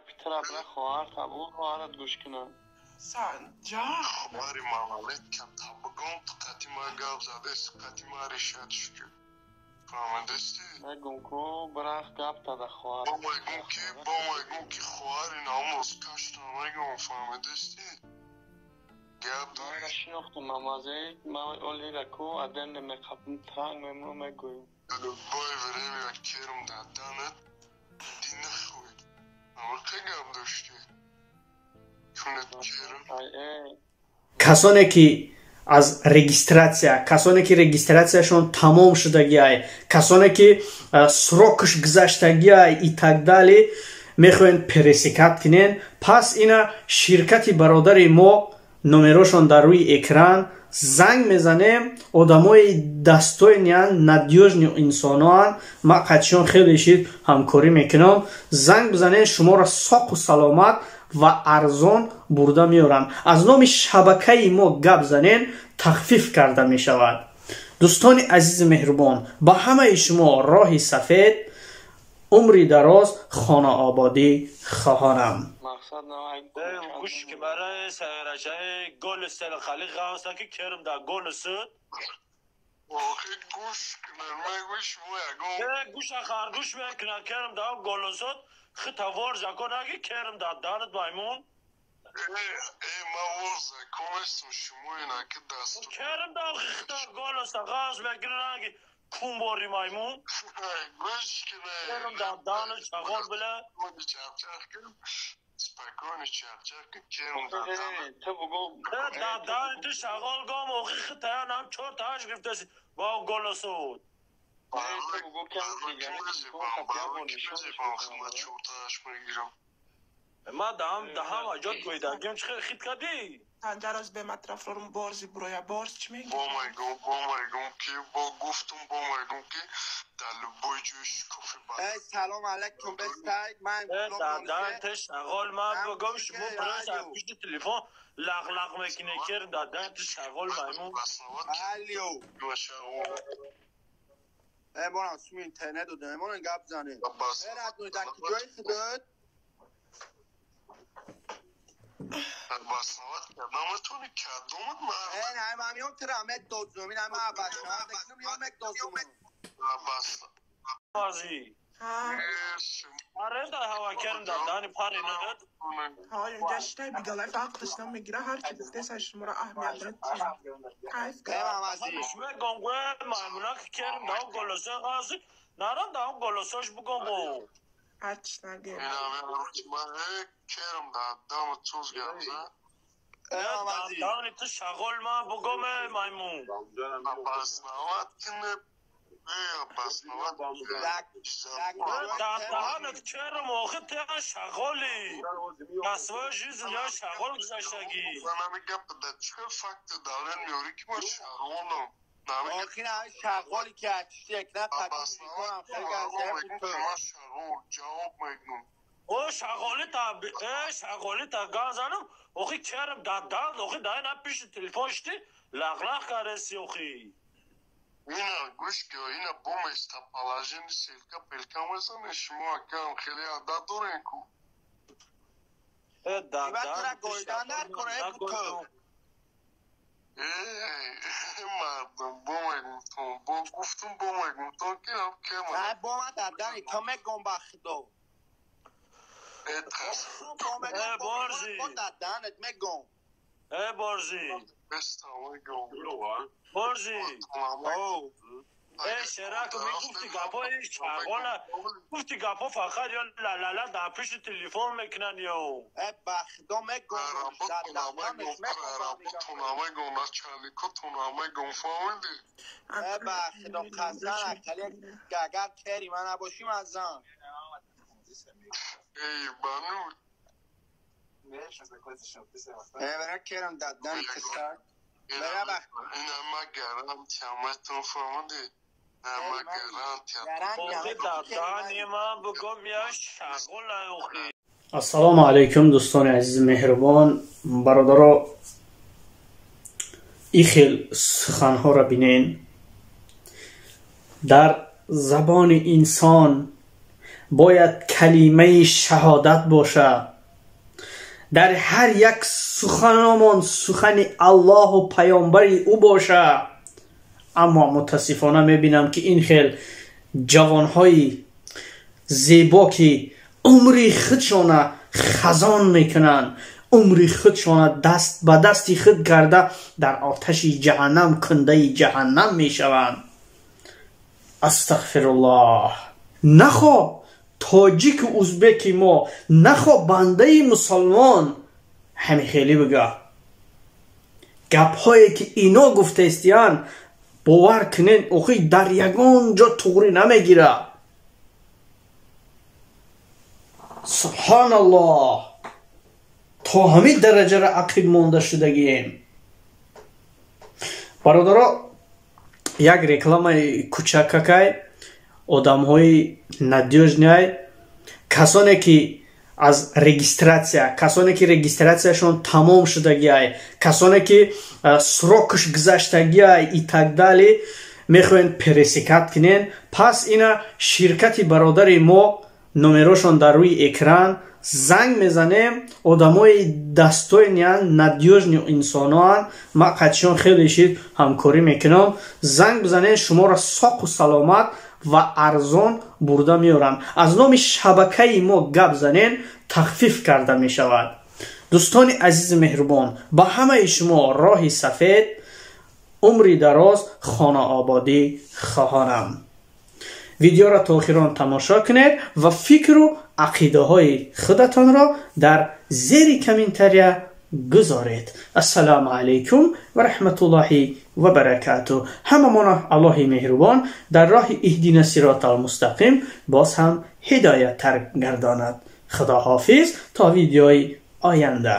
Гапи тира бира хоҳар табу хоҳарат гӯш кунад. Хоҳари малолетка табгон қати ма гап задест, қати ма решат шуд. Фаҳмидасти? Мегум ку бирах гап тада хоҳар. Бо мегум ки, бо мегум ки хоҳари намоз кашта мегум, фаҳмидасти? Гап дорӣ? Ман шинохтам мамазе, ман олира ку аден меқапм танг мемонам мегӯем. Любое время керм даданат, иди нахуй. Амақа гап дошти? Чунат керм. Касоне ки аз регистрация, касоне ки регистрацияшон тамом шудагиай, касоне ки срокаш гузаштагиай и так далее, мехоҳем пересекать кунен, пас ина ширкати бародари мо, номерошон дар рӯи экран, занг мезанем. Одамои достойныян, надёжный инсоноан. Ман қатишон хеле шид ҳамкорӣ мекунам. Занг бизанен, шуморо соқу саломат ва арзон бурда меоранд. Аз номи шабакаи мо гап занен, тахфиф карда мешавад. Дӯстони азизи меҳрубон, ба ҳамаи шумо роҳи сафед, умри дароз, хонаободӣ хоҳонам. Гӯш ки барои сайрашаи гол селхали ғавса ки керм да голсу. Охи гӯш кунен, мегӯй шумо ягон гӯша харгӯш мекунад, керм да голсу хита вор закон аги керм да данат маймун. Э, ма вор закон нестам, шумо инаки дасту керм да хита голса ғавс мекунад аги кунбори маймун. Гӯш кунен. Керм да данат чағол била. Чарчар кун. Спокойно чарчар кун, керм да данат. Ту бугу да дан ту шағол гом охи хитаян ҳам чор тааш гирифтаси бо голосуд. Ма даҳам даҳам аҷод гӯйдагим чӣ хит кардӣ? Танҷароз бематрафлорум борзи буроя борз чӣ мегӣ? Бо мегум, бо мегум ки бо гуфтум, бо мегум ки дар любой ҷой шукуфи ба. Эй, салом алейкум, бестай ман. Дан ту шағол ма бигум, шумо прес аз пишти телефон лақ-лақ мекунӣ, кер дан ту шағол маймун. Алло. Э, борам суми интернет додем, эмонан гап занем. Э, радной дар куҷои худат? Обосновать наметавонӣ кадомат мард? Э, на, ман меом тира меддозум, ин ҳама абашам, меом меддозум. Бази. Аре да ҳава керм да дани пари надад. Ҳа, инҷа шитай бигалай ақлиш намегира, ҳар чи гуфтеса шуморо аҳамият надиҳем. Кайф. Шумо гонгӯ маймунак керм да голоса ғази нарам да голосош бугом бо. Ҳарчи нагем. Керм да дама чуз гап за. Дани ту шағол ма бугом маймун. Обосновать кунед. Обосновать. Дар даҳанат керм охи ту шағоли. Дар своя жизнь я шағол гузаштагӣ. Нами гап да чӣ факт давлет меорӣ ки ман шағолам? Охи на шағоли ки ачишти як на Обосновать хеле. Ман шағол ҷавоб мегум. О шағоли та э шағоли та газанам охи керм дар дан охи дай на пиши телефон шти лақ-лақ кареси охи. Ина гӯш ки ина бо местоположение селка пелка мезанед шумо, акам хеле адад дорен ку. Э да да гойдан дар кора буту. Э, мардум, бо мегумтон, бо гуфтум, бо мегумтон ки ам кема. Ай, бо ман дар дани то мегум ба худо. Э, тас. Э, борзи. Бо дар данет мегум. Э, борзи. Беста мегум. Борзи. Э, шерак мегуфти гапои шағола, гуфти гапо фақат ё лалала дар пишти телефон мекунанд ё. Э, ба худо мегум. Дар данет Работона мегум, начальникотона мегум, фаҳмидӣ? Э, ба худо қасам, акали агар кери ман набошим аз зан. Эй, бану. Э, бара керам дар дани тисак. Ина ма гарантия метон, фаҳмидӣ? Ма гарантия. Охи дар дани ман бугум я шағола охи. Ассалому алайкум, дӯстони азизи меҳрубон, бародаро. Ин хел суханҳоро бинен дар забони инсон. Бояд калимаи шаҳодат бошад. Дар ҳар як суханомон сухани Аллоҳу паёмбари ӯ бошад. Аммо мутаассифона мебинам, ки ин хел ҷавонҳои зебо, ки умри худшона хазон мекунанд, умри худшона даст ба дасти худ карда дар оташи ҷаҳаннам, кундаи ҷаҳаннам мешаванд. Астағфируллоҳ. Нахо тоҷику узбеки мо, нахо бандаи мусалмон ҳами хеле бига. Гапҳое ки ино гуфтаистиянд, бовар кунед, охи дар ягон ҷо туғрӣ намегира. Субҳоналлоҳ, то ҳамин дараҷара ақиб монда шудагием. Бародаро, як рекламаи кучакакай, одамҳои надёжный, касоне ки аз регистрация, касоне ки регистрацияшон тамом шудагиай, касоне ки срокаш гузаштагиай и так далее, мехоҳем пересекать кунен, пас ина ширкати бародари мо, номерошон дар рӯи экран, занг мезанем. Одамои достойный, надёжный инсоноанд. Ман қатишон хеле шид ҳамкорӣ мекунам. Занг бизанед, шуморо соқу саломат ва арзон бурда меоранд. Аз номи шабакаи мо гап занен, тахфиф карда мешавад. Дӯстони азизи меҳрубон, ба ҳамаи шумо роҳи сафед, умри дароз, хонаободӣ хоҳонам. Видеоро то охирон тамошо кунед ва фикру ақидаҳои худатонро дар зери комментария гузоред. Ассалому алайкум ва раҳматуллоҳи ва баракату. Ҳамамона Аллоҳи меҳрубон дар роҳи иҳдина сиротал мустақим боз ҳам ҳидояттар гардонад. Худо ҳофиз, то видеои оянда.